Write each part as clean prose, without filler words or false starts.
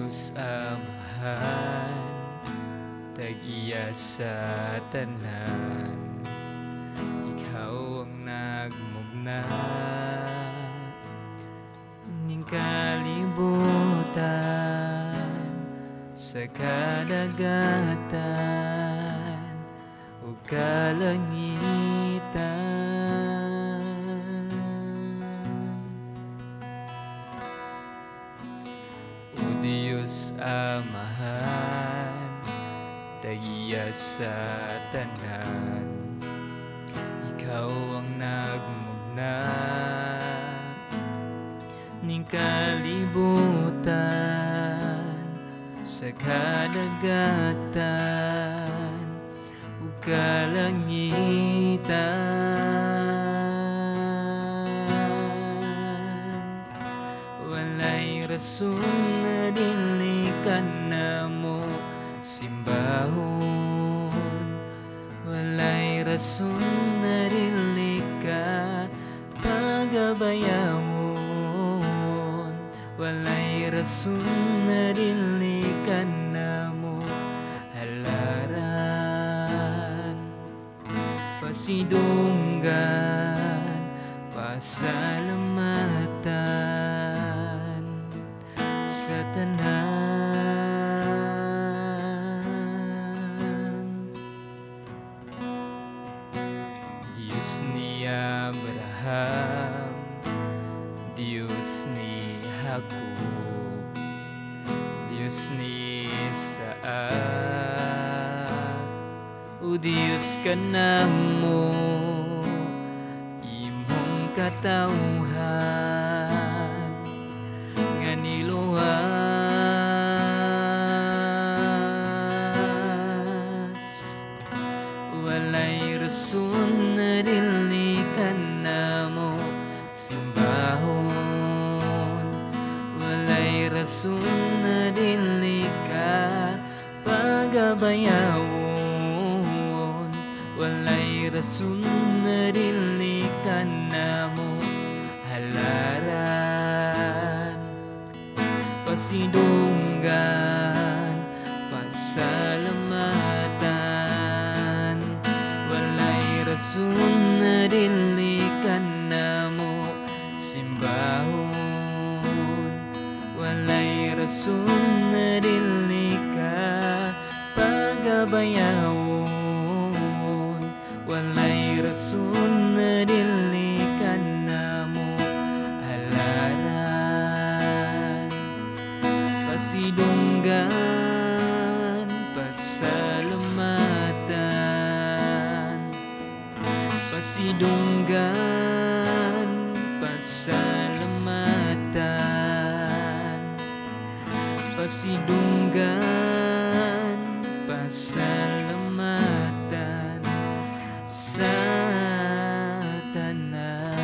Diyos Amahan, tag-iya sa tanan, ikaw ang nagmugna ning kalibutan, sa kadagatan ug kalangitan. O Diyos Amahan, tag-iya sa tanan, ikaw ang nagmugna ning kalibutan, sa kadagatan ug kalangitan. Walay rason na dili ka namo simbahon, walay rason na dili ka pagabayawon, walay rason na dili ka namo halaran, pasidunggan, pasalamatan sa tanan. Diyos ni Abraham, Diyos ni Jacob, Diyos ni Isaac, o Diyos ka namo, imong katawhan nga niluwas. Walay rason na dili ka namo simbahon, walay rason na dili ka pagabayawon, walay rason na dili ka namo halaran, pasidunggan, pasalamatan. Walay rason na dili ka namo simbahon, walay rason na dili ka pagabayawon, walay rason na dili ka namo halaran, pasidunggan, pasalamatan, pasidunggan, pasalamatan, pasidunggan, pasalamatan sa tanan.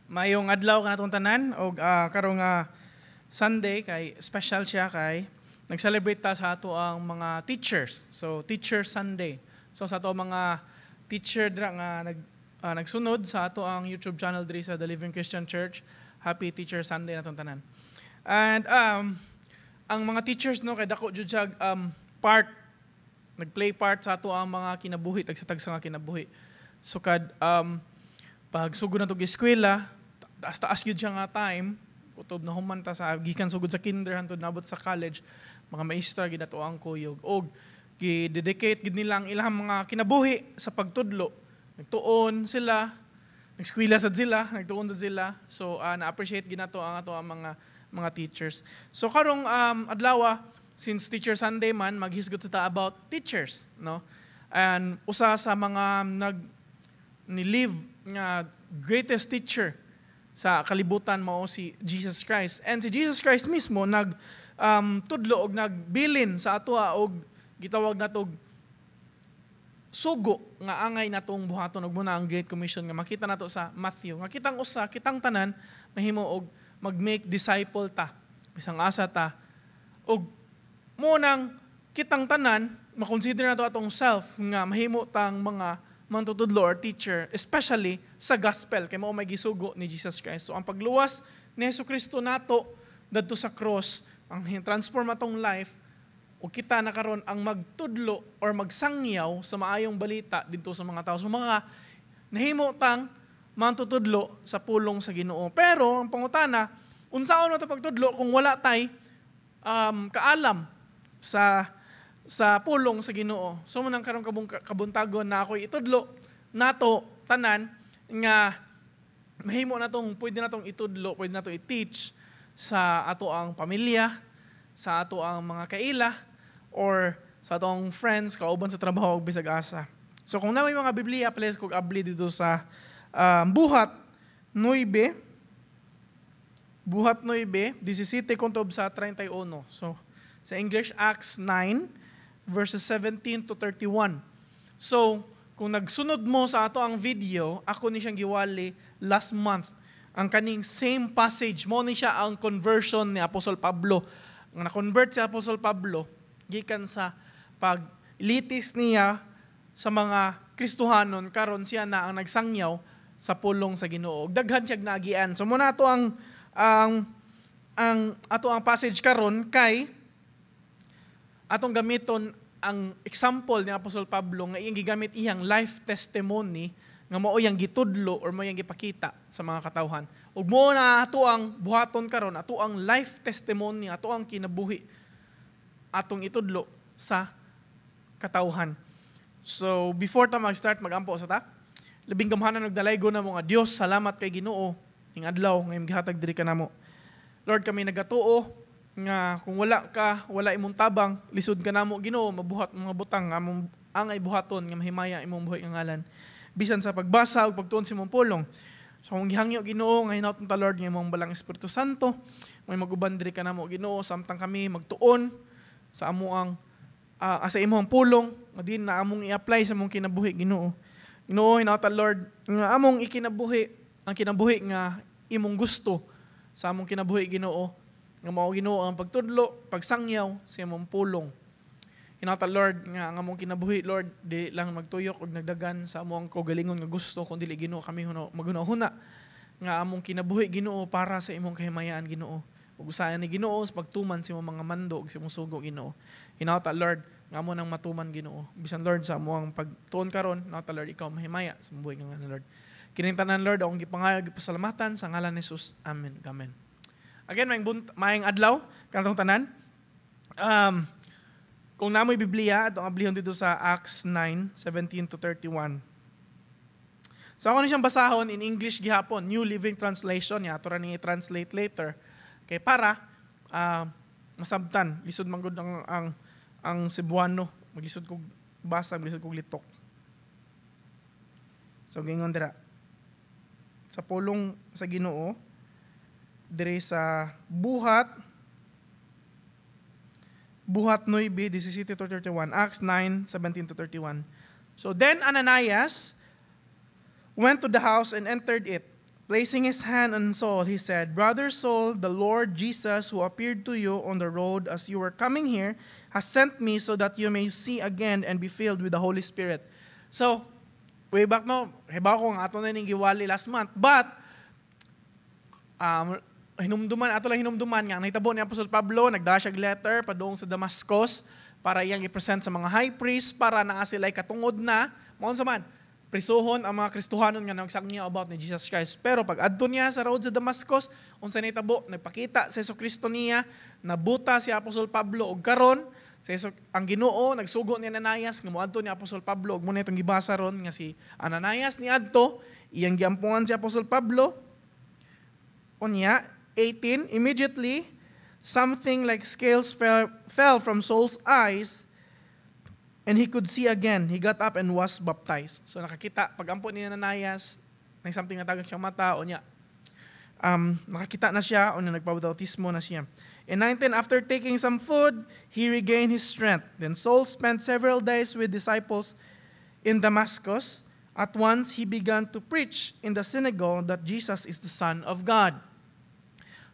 Maayong adlaw kanatong tanan og karong Sunday kay special siya kay nag-celebrate ta sa ato ang mga teachers. So Teacher Sunday. So sa ato mga teacher dira nga nagsunod sa ato ang YouTube channel diri sa The Living Christian Church. Happy Teacher Sunday natong tanan. And ang mga teachers, no, kay dako jud siya part, nag-play part sa ato ang mga kinabuhi, tagsa-tagsa nga kinabuhi. Sukad pagsugod na tog eskwela, taas-taas gyud siya nga time, kutob na human ta sa gikan sugod sa kinder hantod nabot sa college, mga maestra gid ato ang kuyog og gi-dedicate gid nila ang ilang mga kinabuhi sa pagtudlo. Nagtuon sila, nagskwela sad sila, nagtuon sad sila. So na-appreciate gid nato ang ato ang mga teachers. So karong adlaw, since Teacher Sunday man, maghisgot sa ta about teachers, no? And usa sa mga nag ni-live nga greatest teacher sa kalibutan mao si Jesus Christ. And si Jesus Christ mismo nag tudlo og nagbilin sa atoa og gitawag natog sugo nga angay natong buhaton, og muna ang Great Commission nga makita nato sa Matthew. Nga kitang usa, kitang tanan mahimo og mag-make disciple ta, bisang asa ta. Og mo nang kitang tanan makonsider nato atong self nga mahimo tang mga mantutudlo or teacher, especially sa gospel kay mao may gisugo ni Jesus Christ. So ang pagluwas ni Hesus Kristo nato dadto sa cross, ang transform atong life, ug kita na karon ang magtudlo or magsangyaw sa maayong balita didto sa mga tao. So mga nahimo tang mantutudlo sa pulong sa Ginoo. Pero ang pangutana, unsaon nato pagtudlo kung wala tay kaalam sa pulong sa Ginoo? So mao nang karong kabuntagon na ako'y itudlo nato tanan nga mahimo natong, pwede natong itudlo, pwede nato i-teach sa ato ang pamilya, sa ato ang mga kaila or sa atong friends, kauban sa trabaho ug bisag asa. So kung naa may mga Biblia, please kog abli dito sa Buhat 9, Buhat 9, 17 kutob sa 31. So sa English, Acts 9 verses 17 to 31. So kung nagsunod mo sa ato ang video, ako ni siyang giwali last month. Ang kaning same passage, mao ni siya ang conversion ni Apostol Pablo. Ang na-convert si Apostol Pablo gikan sa paglitis niya sa mga Kristohanon, karon siya na ang nagsangyaw sa pulong sa Ginoo. Daghan siya naagian. So mao na ato ang ato ang passage karon kay atong gamiton ang example ni Apostol Pablo nga iyang gigamit iyang life testimony nga mao iyang gitudlo or mao iyang gipakita sa mga katawhan. Ug mao na ato ang buhaton karon, ato ang life testimony, ato ang kinabuhi atong itudlo sa katawhan. So before ta mag-start, magampo sa ta. Labing gamhanan ug dalaygon namo nga Dios, salamat kay Ginoo ning adlaw nga imong gihatag diri kanamo. Lord, kami nagatuo nga kung wala ka, wala imong tabang, lisod ka namo, Ginoo, mabuhat mga butang nga among angay buhaton nga mahimaya imong buhi nga ngalan. Bisan sa pagbasa ug pagtuon sa imong pulong. So kung gihangyo, Ginoo, nga hinaut ta, Lord, nga imong Balaang Espiritu Santo may maguban diri kanamo, Ginoo, samtang kami magtuon sa amo ang sa imong pulong nga din na among i-apply sa among kinabuhi, Ginoo. Ginoo, hinaut, Lord, nga among ikinabuhi ang kinabuhi nga imong gusto sa among kinabuhi, Ginoo, nga mao, Ginoo, ang pagtudlo, pagsangyaw sa imong pulong. Hinaut, Lord, nga ang among kinabuhi, Lord, di lang magtuyok og nagdagan sa among kaugalingon nga gusto, kundi Ginoo, kami maghuna-huna nga among kinabuhi, Ginoo, para sa imong kahimayaan, Ginoo. Ug usahay ni, Ginoo, sa pagtuman sa imong mga mando ug sa imong sugo, Ginoo. Hinaut, Lord, nga amo nang matuman, Ginoo. Bisan, Lord, sa among pagtuon karon, hinaut, Lord, ikaw mahimaya sa buhi nga ngalan, Lord. Kining tanan, Lord, akong gipangayo, gipasalamatan sa ngalan ni Jesus. Amen. Amen. Again, maayong adlaw kanatong tanan. Kung naa moy Biblia, atong ablihon dito sa Acts 9, 17 to 31. So ako ni siyang basahon in English gihapon, New Living Translation, ya ato ra ni i-translate later. Kay para masabtan, lisod man gud ang Cebuano, maglisod kog basa, maglisod kog litok. So gingon dira sa pulong sa Ginoo dire sa Buhat 9, 17 to 31, Acts 9, 17 to 31. So then Ananias went to the house and entered it. Placing his hand on Saul, he said, "Brother Saul, the Lord Jesus, who appeared to you on the road as you were coming here, has sent me so that you may see again and be filled with the Holy Spirit." So, way back no, hibaw ko nga ato na ning giwali last month. But, hinumduman, ato lang hinumduman nga, ang nahitabo ni Apostol Pablo, nagdala siya letter padung sa Damascus para iyang i-present sa mga high priest para naa sila katungod na, mao sa man, prisuhon ang mga Kristohanon nga nagsangyaw about ni Jesus Christ. Pero pag adto niya sa road sa Damascus, unsa nahitabo, nagpakita sa Kristo niya, nabuta si Apostol Pablo og karon sa Jesu, ang Ginoo nagsugo ni Ananias nga moadto ni Apostol Pablo ug mao na itong gibasa ron nga si Ananias niadto, iyang giampungan si Apostol Pablo. Unya, 18, immediately something like scales fell from Saul's eyes and he could see again. He got up and was baptized. So nakakita, pag ampo ni Ananias, may something natagak siyang mata, unya, nakakita na siya, unya nagpabautismo na siya. In 19, after taking some food, he regained his strength. Then Saul spent several days with disciples in Damascus. At once, he began to preach in the synagogue that Jesus is the Son of God.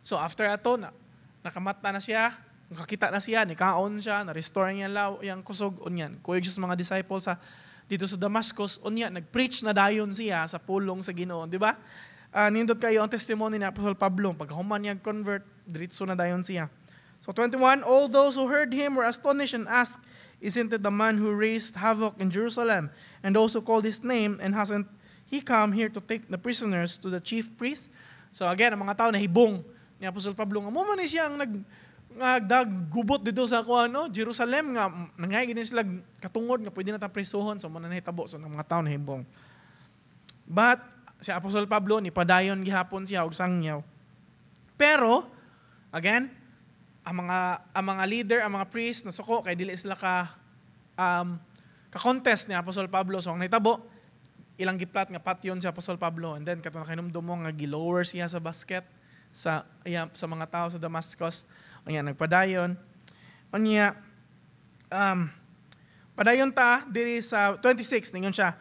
So after ato, nakamata na siya, nakakita na siya, nikaon siya, na-restore niya law, yang kusog, unyan. Kuyog siya sa mga disciples sa dito sa Damascus. Unya nag-preach na dayon siya sa pulong sa Ginoo, di ba? Nindot kayo ang testimony ni Apostol Pablo. Pagkahuman niya convert, diretso na dayon siya. So 21, all those who heard him were astonished and asked, "Isn't it the man who raised havoc in Jerusalem and also called his name, and hasn't he come here to take the prisoners to the chief priest?" So again, ang mga tao nahibong ni Apostol Pablo nga mo man ni siya ang nagdagubot dito sa kuan, no, Jerusalem, nga nangay gini sila katungod nga pwede na ta presohon. So mo na nahitabo. So ang mga tao nahibong. But si Apostol Pablo ni padayon gihapon siya og sangyaw. Pero again, ang mga leader, ang mga priest nasuko kay dili sila ka contest ni Apostol Pablo. So ang nahitabo, ilang gi-plot nga patyon si Apostol Pablo, and then kato nakahinumdum mo nga gi-lower siya sa basket sa iya, sa mga tao sa Damascus. Unya nagpadayon. Unya padayon ta diri sa 26, ningon siya,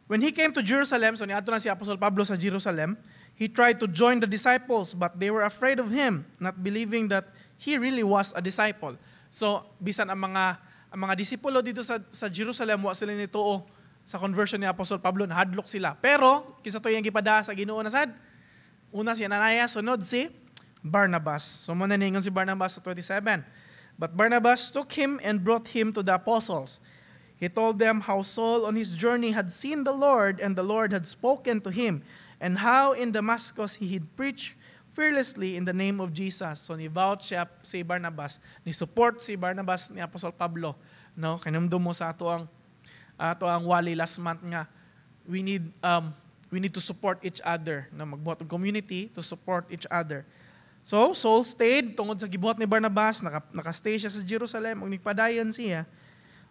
when he came to Jerusalem, so niadto na si Apostol Pablo sa Jerusalem, he tried to join the disciples, but they were afraid of him, not believing that he really was a disciple. So bisan ang mga disipulo dito sa Jerusalem, wa sila nituo sa conversion ni Apostol Pablo, nahadlok sila. Pero kinsa to iyang gipada sa Ginoo na sad? Una si Ananias, sunod si Barnabas. So mo na ningon si Barnabas sa 27. But Barnabas took him and brought him to the apostles. He told them how Saul on his journey had seen the Lord and the Lord had spoken to him, and how in Damascus he had preached fearlessly in the name of Jesus. So ni vouch siya si Barnabas, ni support si Barnabas ni Apostol Pablo, no? Kanumdum mo sa ato ang wali last month nga we need to support each other, na magbuhat og community to support each other. So Saul stayed tungod sa gibuhat ni Barnabas, naka-stay siya sa Jerusalem ug nagpadayon siya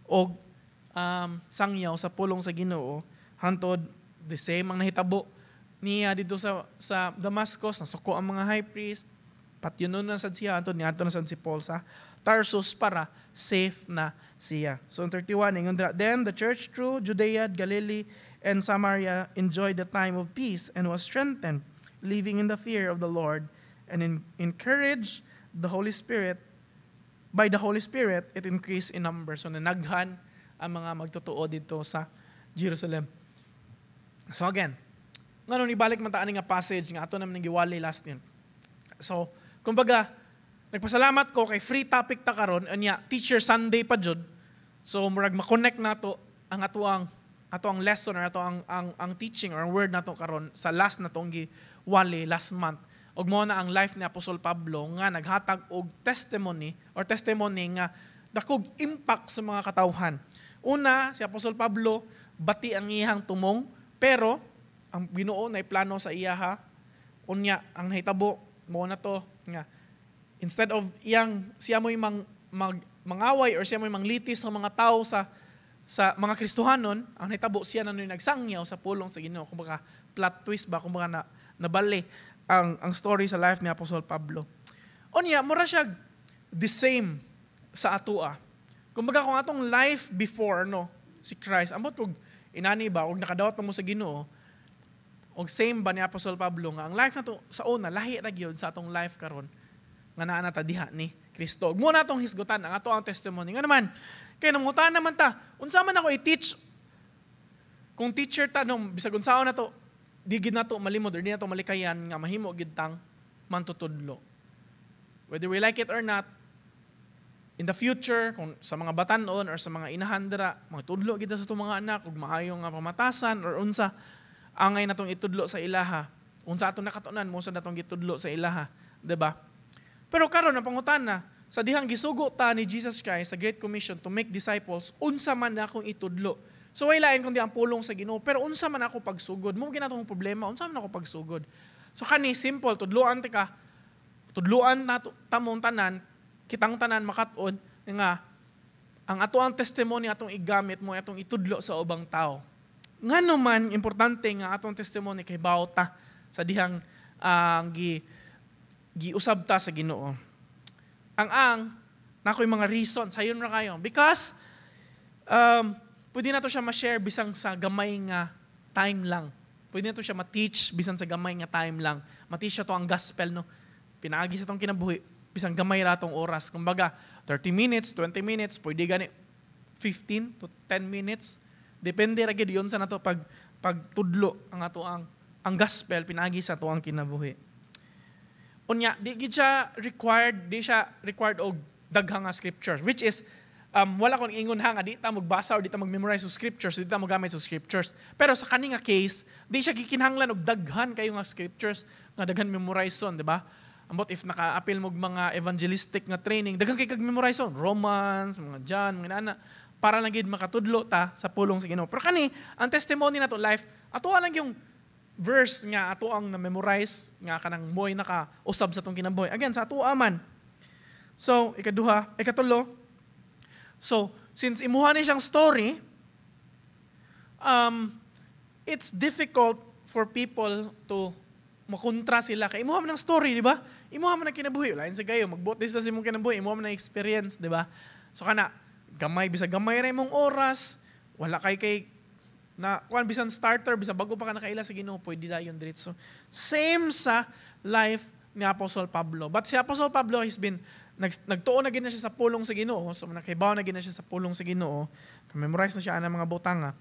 og sangyaw sa pulong sa Ginoo hantod the same ang nahitabo niya dito sa Damascus, nasuko ang mga high priest, patyon na sad siya hantod niadto na sad si Paul sa Tarsus para safe na siya. So in 31, ingon dira, then the church through Judea, Galilee, and Samaria enjoyed the time of peace and was strengthened, living in the fear of the Lord, and encouraged the Holy Spirit, by the Holy Spirit, it increased in number. So nanaghan ang mga magtotoo dito sa Jerusalem. So again, ngano ibalik man ta ani nga passage nga ato naman giwali last year? So, kumbaga, nagpasalamat ko kay free topic ta karon, unya Teacher Sunday pa jud. So murag ma-connect nato ang ato ang lesson or ato ang teaching or ang word nato karon sa last na tong giwali last month. Og mo na ang life ni Apostol Pablo nga naghatag og testimony or testimony nga dakog impact sa mga katawhan. Una, si Apostol Pablo bati ang iyang tumong, pero ang Ginoo na plano sa iyaha. Unya ang nahitabo mo na to nga instead of iyang siya mo'y mangaway or siya mo'y manglitis sa mga tao sa mga Kristohanon, ang nahitabo, siya na nagsangyaw sa pulong sa Ginoo. Kumbaga plot twist ba, kumbaga na nabali ang story sa life ni Apostol Pablo. Unya mura siya the same sa atua. Kumbaga kung atong life before, no, si Christ, ambot og inani ba og nakadawat na mo sa Ginoo, og same ba ni Apostol Pablo nga ang life nato sa una lahi ra gyud sa atong life karon nga naa na ta diha ni Kristo? Ug mo na atong hisgutan ang ato ang testimony. Nga naman kay nangutan naman ta, unsa man ako i-teach? Kung teacher ta, no, bisag unsaon nato, di gid nato malimod or di nato malikayan nga mahimo gid tang mantutudlo. Whether we like it or not, in the future, kung sa mga batanon or sa mga inahan dira, magtudlo gid ta sa atong mga anak ug maayo nga pamatasan or unsa angay natong itudlo sa ilaha. Unsa atong nakatunan mo sa natong gitudlo sa ilaha, 'di ba? Pero karon ang pangutana, sa dihang gisugo ta ni Jesus Christ sa Great Commission to make disciples, unsa man na akong itudlo? So way lain kundi ang pulong sa Ginoo, pero unsa man ako pagsugod? Mo ginatong problema, unsa man ako pagsugod? So kani simple, tudloan ti ka. Tudloan nato tamong tanan, kitang tanan makat-on nga ang ato ang testimony atong igamit mo atong itudlo sa ubang tao. Ngano man importante nga atong testimony kay ta sa dihang ang giusab ta sa Ginoo? Ang nakoy mga reason sayon ra kayo because pwede nato siya ma-share bisan sa gamay nga time lang. Pwede nato siya ma-teach bisan sa gamay nga time lang. Ma-teach siya to ang gospel, no. Pinaagi sa tong kinabuhi bisan gamay ra tong oras. Kumbaga 30 minutes, 20 minutes, pwede gani 15 to 10 minutes. Depende ra gid yun sa nato pag pagtudlo ang ato ang gospel pinaagi sa ato ang kinabuhi. Unya, di gid siya required, di siya required og daghang nga scriptures, which is wala kon ingon ha nga di ta magbasa or di ta mag-memorize og scriptures, di ta mogamit og scriptures. Pero sa kani nga case, di siya gikinahanglan og daghan kayo nga scriptures nga daghan memorize on, di ba? Ambot if naka-apil mo mga evangelistic nga training, daghan kay kag memorize on, Romans, mga John, mga inana, para lang gid makatudlo ta sa pulong sa Ginoo. Pero kani, ang testimony nato life, ato lang yung verse nga ato ang na-memorize nga kanang moy naka-usab sa atong kinabuhi. Again, sa ato man. So, ikaduha, ikatulo. So, since imuha ni siyang story, it's difficult for people to makontra sila. Kay imuha man ang story, di ba? Imuha man ang kinabuhi. Lain sa gayo, magbuot sa imong kinabuhi, imuha man ang experience, di ba? So kana, gamay, bisag gamay ra imong oras, wala kay kay na kuan, bisan starter, bisan bago pa ka nakaila sa Ginoo, pwede dayon diretso. Same sa life ni Apostle Pablo. But si Apostle Pablo has been nagtuo na gid na siya sa pulong sa Ginoo, so nakaibaw na gid na siya sa pulong sa Ginoo, memorize na siya ang mga butanga.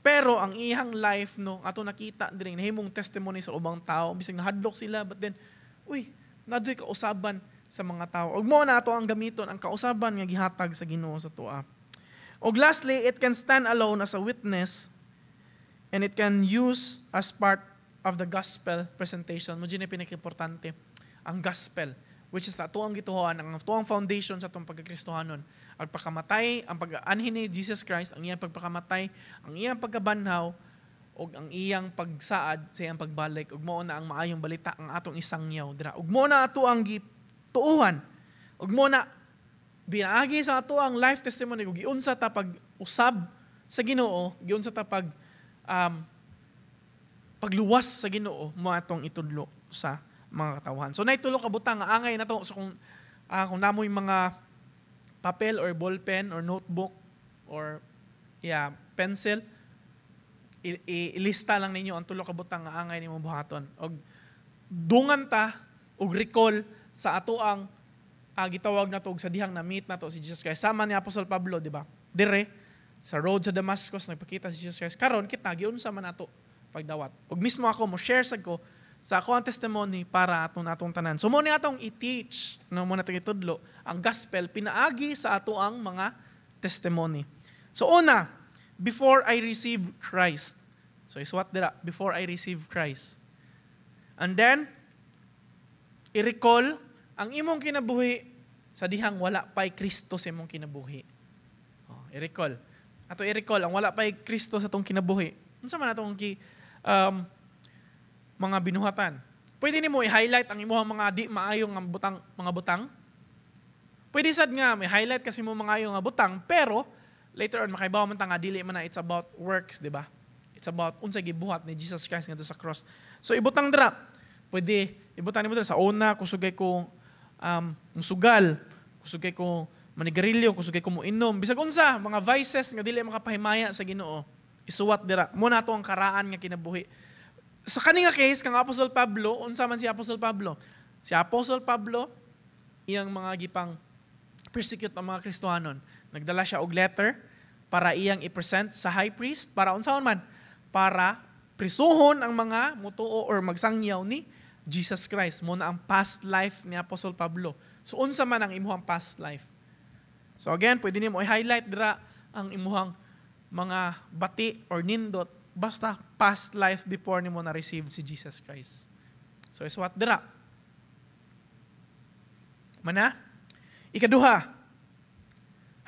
Pero ang iyang life, no, ato nakita diri, nahimong testimony sa ubang tao, bisag nahadlok sila, but then, uy, nadoy kausaban sa mga tao. Ug mo na ato ang gamiton ang kausaban nga gihatag sa Ginoo sa atoa. Og lastly, it can stand alone as a witness and it can use as part of the gospel presentation. Mo ni pinaka-importante ang gospel, which is ato ang gituohan, ang ato ang foundation sa atong pagkakristohanon. Ang pagkamatay, ang pag-anhi ni Jesus Christ, ang iyang pagpakamatay, ang iyang pagkabanhaw, ug ang iyang pagsaad sa iyang pagbalik, ug mao na ang maayong balita ang atong isangyaw dira. Ug mao na ato ang gituohan. Ug mao na pinaagi sa ato ang life testimony ug giunsa ta pag usab sa Ginoo, giunsa ta pag pagluwas sa Ginoo, mo atong itudlo sa mga katawhan. So naay tulo ka butang nga angay na to. So kung namoy mga papel or ballpen or notebook or, yeah, pencil, ilista lang ninyo ang tulo ka butang nga angay nimo buhaton. Og dungan ta og recall sa ato ang gitawag nato og sa dihang na-meet nato si Jesus Christ. Sama ni Apostol Pablo, di ba? Dire sa road sa Damascus nagpakita si Jesus Christ. Karon kita, giunsa man nato pagdawat? Ug mismo ako mo share sad ko sa ako ang testimony para atong natong tanan. So mo ni atong i-teach, no, mo natong itudlo ang gospel pinaagi sa ato ang mga testimony. So una, before I receive Christ. So isuwat dira, before I receive Christ. And then i-recall ang imong kinabuhi sa dihang wala pa'y Kristo sa imong kinabuhi. Oh, i-recall. Ato i-recall ang wala pa'y Kristo sa atong kinabuhi. Unsa man atong mga binuhatan? Pwede nimo i-highlight ang imong mga di maayong nga butang, mga butang. Pwede sad nga may highlight kasi mo mga ayo nga butang, pero later on makaibaw man ta nga dili man na it's about works, di ba? It's about unsa gibuhat ni Jesus Christ ngadto sa cross. So ibutang dira. Pwede ibutang nimo dira sa una, kusugay ko sugal, kusugay ko manigarilyo, kusugay ko moinom, bisag unsa mga vices nga dili makapahimaya sa Ginoo. Isuwat dira. Mo na to ang karaan nga kinabuhi. Sa kani nga case kang Apostol Pablo, unsa man si Apostol Pablo? Si Apostol Pablo, iyang mga gipang persecute ang mga Kristohanon. Nagdala siya og letter para iyang i-present sa high priest para unsaon man? Para prisuhon ang mga mutuo or magsangyaw ni Jesus Christ. Mo na ang past life ni Apostol Pablo. So unsa man ang imuhang past life? So again, pwede nimo i-highlight dira ang imuhang mga bati or nindot, basta past life before nimo na receive si Jesus Christ. So isuwat dira. Mana? Ikaduha,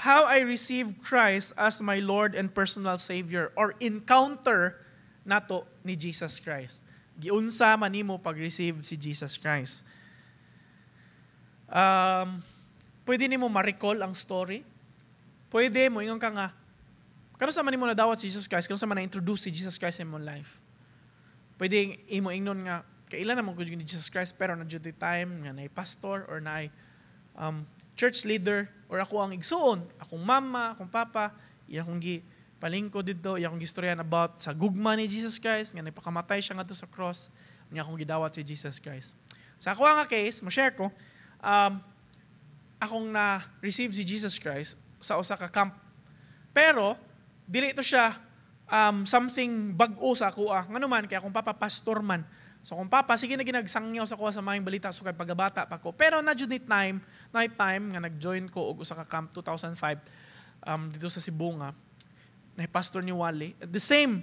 how I receive Christ as my Lord and personal Savior or encounter nato ni Jesus Christ. Giunsa man nimo pag-receive si Jesus Christ? Pwede nimo ma-recall ang story. Pwede mo ingon ka nga, kanus-a man nimo nadawat si Jesus Christ, kanus-a man na-introduce si Jesus Christ sa imong life? Pwede imo ingnon nga, kaila naman ko ni Jesus Christ, pero na due time nga naay pastor or naay church leader or ako ang igsuon, akong mama, akong papa, iya akong gi palingko didto, iya akong gistoryan about sa gugma ni Jesus Christ nga nagpakamatay siya ngadto sa cross, niya akong gidawat si Jesus Christ. Sa ako nga case, mo share ko, akong na-receive si Jesus Christ sa usa ka camp. Pero dili ito siya something bag-o sa ako ah. Ngano man, kay akong papa pastor man. So akong papa sige na ginagsangyaw sa kuha sa maayong balita sukad pagkabata pa ko. Pero na jud ni time, na time nga nag-join ko og usa ka camp 2005 dito sa Sibonga na pastor ni Wally. The same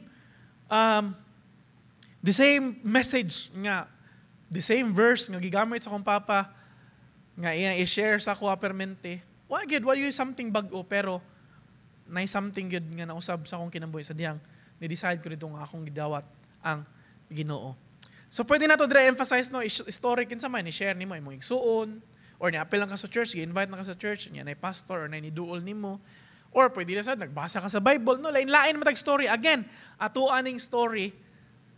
message nga, the same verse nga gigamit sa akong papa nga iyang i-share sa ako permente. Wa gyud, wa gyud something bag-o, pero nay something gyud nga nausab sa akong kinabuhi sa diyang ni-decide ko dito nga akong gidawat ang Ginoo. So pwede na to dire emphasize, no, story kinsa man ni share nimo imong igsuon or ni-apil lang ka sa church, gi-invite na ka sa church, niya nay pastor or nay niduol nimo. Or pwede na sad nagbasa ka sa Bible, no, lain-lain man tag story. Again, ato aning story,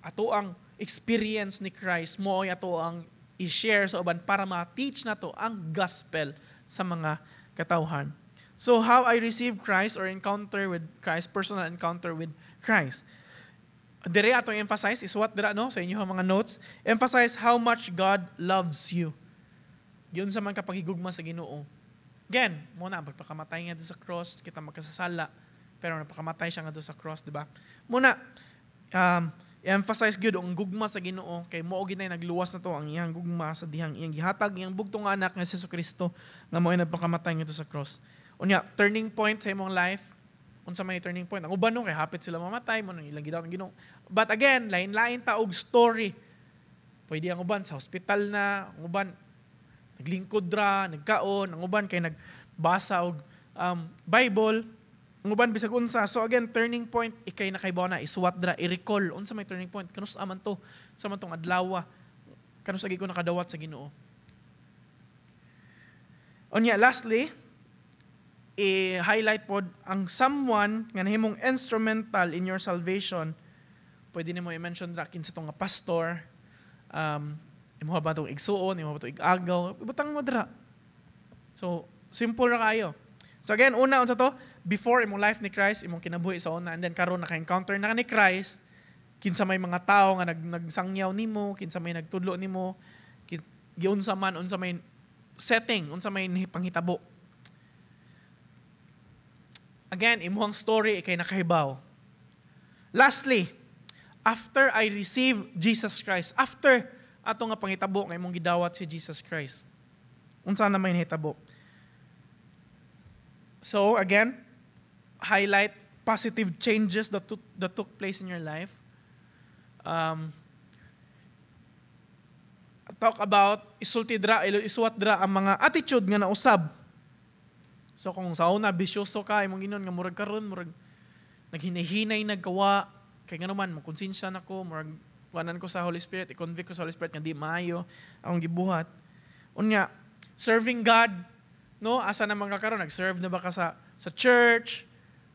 ato ang experience ni Christ mo ay ato ang i-share sa uban para ma-teach nato ang gospel sa mga katawhan. So how I receive Christ or encounter with Christ, personal encounter with Christ. Dire atong emphasize is what dira, no, sa inyong mga notes, emphasize how much God loves you. Giunsa man ka paghigugma sa Ginoo. Again, mo na pagpakamatay nga sa cross, kita magkasasala, pero napakamatay siya nga sa cross, di ba? Muna emphasize gyud ang gugma sa Ginoo kay mao gyud nay nagluwas na to ang iyang gugma sa dihang iyang gihatag iyang bugtong anak nga si Kristo nga mao nagpakamatay ngadto sa cross. Unya, turning point sa imong life, unsa may turning point? Ang uban, no, kay hapit sila mamatay mo nang ilang gidawat ang Ginoo. But again, lain-lain ta og story. Pwede ang uban sa hospital na, ang uban naglingkod ra, nagkaon, ang uban kay nagbasa og Bible, ang uban bisag unsa. So again, turning point, ikay nakaibaw na, isuwat dra, i-recall unsa may turning point. Kanus man to sa man tong adlaw? Kanus agi ko nakadawat sa Ginoo? Unya, lastly, i-highlight pod ang someone nga nahimong instrumental in your salvation. Pwede nimo i-mention ra kinsa tong nga pastor, imo ba tong igsuon, imo ba tong igagaw, ibutang mo dira. So, simple ra kayo. So again, una, unsa to? Before imong life ni Christ, imong kinabuhi sa una, and then karon naka-encounter na ka ni Christ, kinsa may mga tao nga nagsangyaw nimo, kinsa may nagtudlo nimo, giunsa man, unsa may setting, unsa may panghitabo. Again, imuhang story ikay nakahibaw. Lastly, after I receive Jesus Christ, after ato nga panghitabo nga imong gidawat si Jesus Christ, unsa na may nahitabo? So again, highlight positive changes that took place in your life. Talk about, isulti dra, isuwat dra ang mga attitude nga nausab. So kung sa una bisyoso ka, imong ginon nga murag karon murag naghinay-hinay nagkawa kay ngano man mo konsensya nako, murag kuanan ko sa Holy Spirit, i-convict ko sa Holy Spirit nga di maayo akong gibuhat. Unya, serving God, no? Asa naman ka karon, nag-serve na ba ka sa church?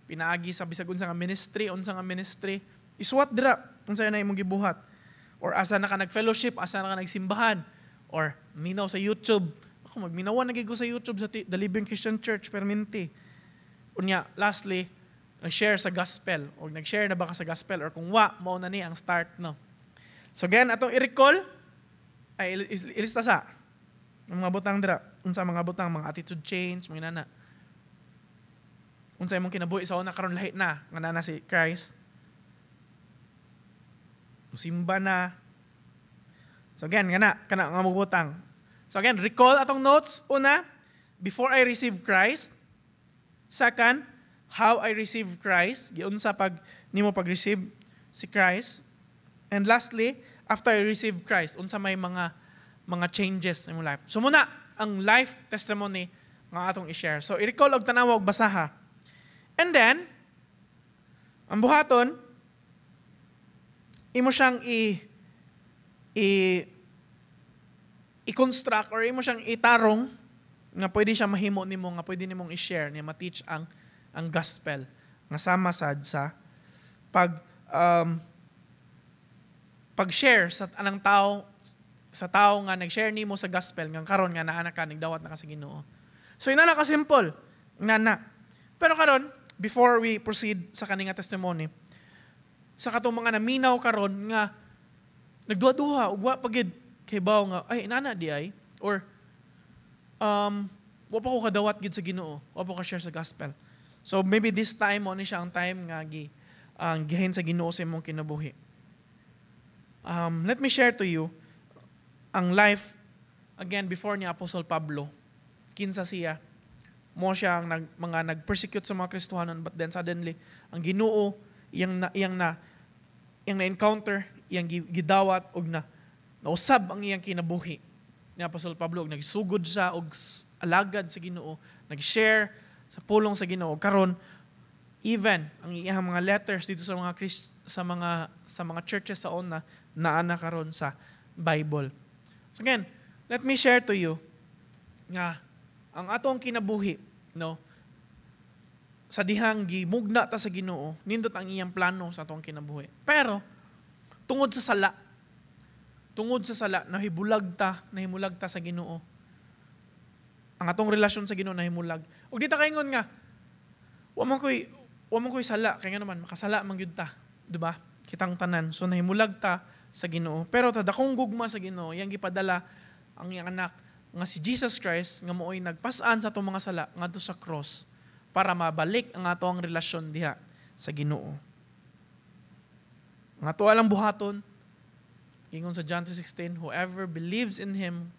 Pinaagi sa bisag unsa nga ministry, unsa nga ministry? Isuwat dira unsa na imong gibuhat. Or asa na ka nag-fellowship, asa na ka nagsimbahan, or minaw sa YouTube. Ako magminawa na ko sa YouTube sa The Living Christian Church perminti. Unya, lastly, nag-share sa gospel o nag-share na ba ka sa gospel or kung wa, mao na ni ang start, no. So again, atong i-recall ay ilista sa ang mga butang dira, unsa mga butang, mga attitude change, mga nana. Unsa imong kinabuhi sa una, karon lahi na nga nana si Christ. Musimba na. So again, kana kana nga mga butang. So again, recall atong notes. Una, before I receive Christ. Second, how I receive Christ. Giunsa pag nimo pag-receive si Christ. And lastly, after I receive Christ, unsa may mga changes sa imong life. So muna, ang life testimony nga atong i-share. So i-recall og tanawa og basaha. And then, ang buhaton, imo siyang i i-construct or imo siyang itarong nga pwede siya mahimo nimo nga pwede nimong i-share niya, ma-teach ang gospel nga sama sad sa pag-share sa anang tao, sa tao nga nag-share nimo sa gospel nga karon nga naa na ka, nagdawat na ka sa Ginoo. So ina na ka simple nga na. Pero karon, before we proceed sa kaning nga testimony, sa katong mga naminaw karon nga nagduha-duha ug wa pa gid kay nga ay inana di ay or wa pa ko kadawat gid sa Ginoo, wa pa ko share sa gospel. So maybe this time mo ni siya ang time nga gi Ang gihain sa Ginoo sa imong kinabuhi. Let me share to you ang life again before ni Apostle Pablo. Kinsa siya? Mo siya ang mga nag-persecute sa mga Kristohanon, but then suddenly ang Ginoo iyang na encounter, iyang gidawat og na nausab ang iyang kinabuhi ni Apostle Pablo og nagsugod siya og alagad sa Ginoo, nag-share sa pulong sa Ginoo. Karon even ang iyang mga letters dito sa mga Christ, sa mga churches sa una naa na karon sa Bible. So again, let me share to you nga ang atong kinabuhi, no, sa dihang gimugna ta sa Ginoo, nindot ang iyang plano sa atong kinabuhi. Pero tungod sa sala nahibulag ta sa Ginoo. Ang atong relasyon sa Ginoo nahimulag. Ug di ta kaingon nga wa man koy sala kay nga naman makasala man gyud ta, di ba? Kitang tanan. So nahimulag ta sa Ginoo. Pero ta dakong gugma sa Ginoo, iyang gipadala ang iyang anak nga si Jesus Christ nga maoy nagpas-an sa atong mga sala ngadto sa cross para mabalik ang atong relasyon diha sa Ginoo. Ang ato lang buhaton, ingon sa John 3:16, "Whoever believes in Him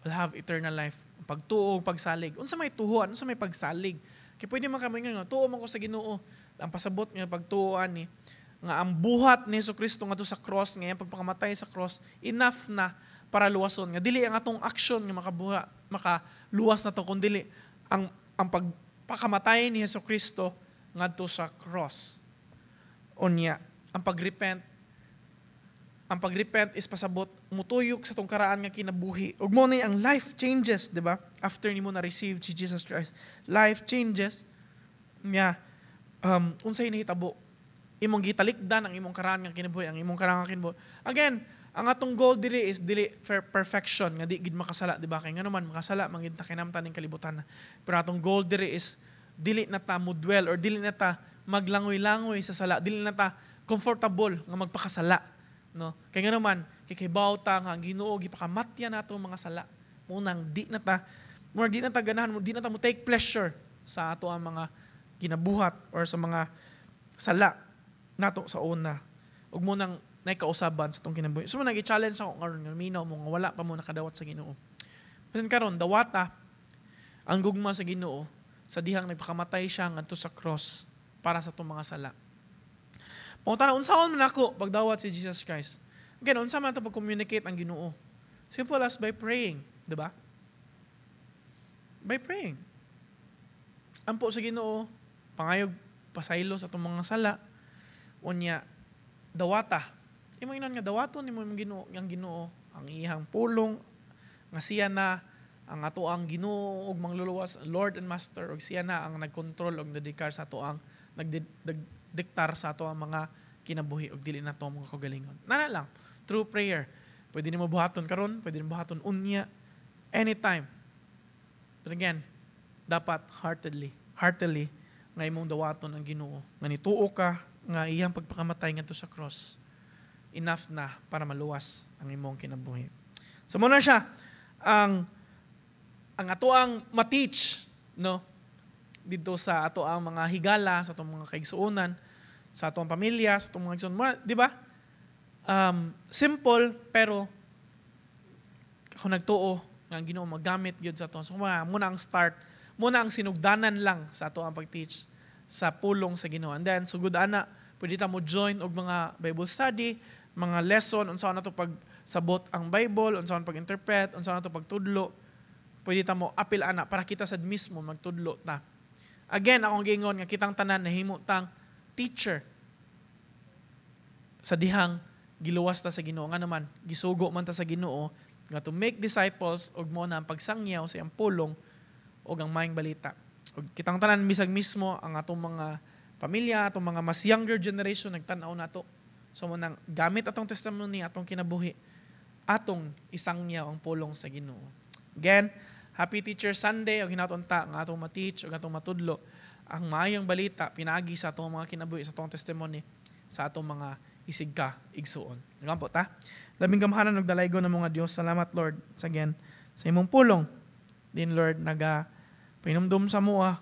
will have eternal life." Ang pagtuo, pagsalig. Unsa may tuhuan, unsa may pagsalig? Kay pwede man kami nga, tuo man ko sa Ginoo. Ang pasabot nga pagtuo ani, nga ang buhat ni Hesus Kristo ngadto sa cross, nga iyang pagpakamatay sa cross, enough na para luwason. Nga dili ang atong action nga makabuha, makaluwas na to, kun dili ang pagpakamatay ni Hesus Kristo ngadto sa cross. Unya, ang pagrepent is pasabot mutuyok sa tong karaan nga kinabuhi. Ug mo ni ang life changes, di ba? After nimo na receive si Jesus Christ, life changes nga unsay nahitabo? Imong gitalikdan ang imong karaan nga kinabuhi, ang imong karaan nga kinabuhi. Again, ang atong goal diri is dili for perfection nga di gid makasala, di ba? Kay ngano man makasala man gid ta, kinamtan ning kalibutan. Pero atong goal diri is dili na ta mo dwell or dili na ta maglangoy-langoy sa sala, dili na ta comfortable nga magpakasala, no? Kay ngano man kay kibaw ta nga ang Ginoo gipakamatya nato mga sala. Mo nang di na ta ganahan, di na ta mo take pleasure sa ato ang mga ginabuhat or sa mga sala nato sa una. Ug mo nang naikausaban sa atong kinabuhi. So mo nang i-challenge ako karon nga minaw mo nga wala pa mo nakadawat sa Ginoo. Bisan karon dawata ang gugma sa Ginoo sa dihang nagpakamatay siya ngadto sa cross para sa atong mga sala. Pangutana, unsaon man ako pagdawat si Jesus Christ? Again, unsa man ato pag-communicate ang Ginoo? Simple as by praying, di ba? By praying. Ampo sa Ginoo, pangayog pasaylo sa atong mga sala, unya dawata. Imo inon nga dawaton nimo imong Ginoo, ang Ginoo, ang iyang pulong nga siya na ang ato ang Ginoo ug mangluluwas, Lord and Master, ug siya na ang nagkontrol ug nagdiktar sa ato ang nagdiktar sa ato ang mga kinabuhi ug dili na to mga kagalingon. Nana lang, through prayer. Pwede nimo buhaton karon, pwede nimo buhaton unya, anytime. But again, dapat heartedly, heartily nga imong dawaton ang Ginoo. Nga nituo ka nga iyang pagpakamatay ngadto sa cross, enough na para maluwas ang imong kinabuhi. So muna siya ang ato ang ma-teach, no, dito sa ato ang mga higala, sa atong mga kaigsuonan, sa atong pamilya, sa atong mga igsuonan, di ba? Simple pero ako nagtuo nga ang Ginoo magamit gyud sa ato. So muna ang start, muna ang sinugdanan lang sa ato ang pag-teach sa pulong sa Ginoo. And then sugod ana, pwede ta mo join og mga Bible study, mga lesson unsa na to pagsabot ang Bible, unsa pag-interpret, unsa na to pagtudlo. Pwede ta mo apil ana para kita sad mismo magtudlo ta. Again, akong giingon nga kitang tanan nahimo tang teacher sa dihang giluwas ta sa Ginoo. Nga naman gisugo man ta sa Ginoo nga to make disciples ug mo na ang pagsangyaw sa iyang pulong ug ang maayong balita. Ug kitang tanan bisag mismo ang atong mga pamilya, atong mga mas younger generation nagtan-aw nato. So mo nang gamit atong testimony, atong kinabuhi, atong isangyaw ang pulong sa Ginoo. Again, Happy Teacher Sunday ug hinaton ta nga atong ma-teach ug atong matudlo ang maayong balita pinaagi sa atong mga kinabuhi, sa atong testimony, sa atong mga isigka igsuon. Nagampo ta. Labing gamhanan ug dalaygon na mga Dios. Salamat, Lord, sa again sa imong pulong. Din, Lord, naga pahinumdum sa mua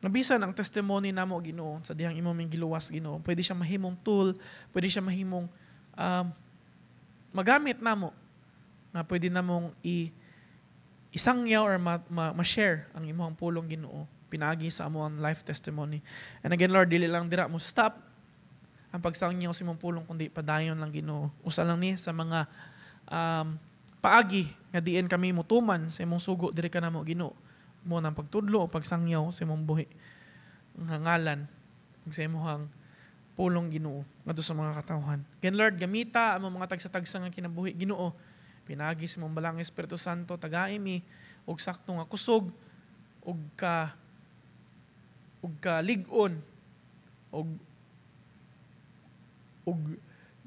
Nga bisan ang testimony namo, Ginoo, sa dihang imo ming giluwas, Ginoo, pwede siya mahimong tool, pwede siya mahimong magamit namo nga pwede namong i isangyaw or ma-share ang imong pulong, Ginoo, pinaagi sa among life testimony. And again, Lord, dili lang dira mo stop ang pagsangyaw sa imong pulong kundi padayon lang, Ginoo. Usa lang ni sa mga paagi nga diin kami mutuman sa imong sugo diri kanamo, Ginoo, mao nang pagtudlo o pagsangyaw sa imong buhi nga ngalan ug sa imong pulong, Ginoo, ngadto sa mga katawhan. Again, Lord, gamita ang mga tagsa-tagsa nga kinabuhi, Ginoo, pinaagi sa imong Balaang Espiritu Santo. Tagai mi og sakto nga kusog ug kalig-on ug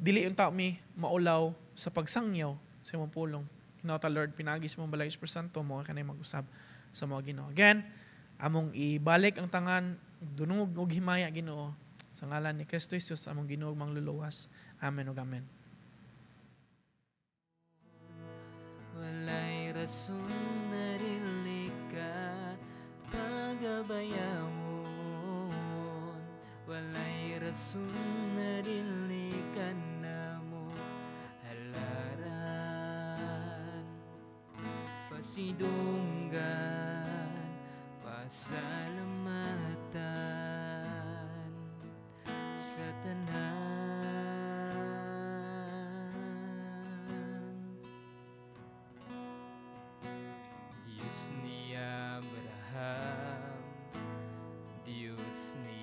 dili unta mi maulaw sa pagsangyaw sa imong pulong. Hinawta, Lord, pinaagi sa imong Balaang Espiritu Santo mo kanay mag-usab sa mga, Ginoo. Again, among ibalik ang tangan dunong og himaya, Ginoo, sa ngalan ni Kristo Jesus, among Ginoo ug Mangluluwas. Amen ug amen. Walay rason na dili ka pagabayawon, walay rason na dili ka namo halaran, pasidunggan, pasalamatan sa tanan. Diyos ni Abraham, Diyos ni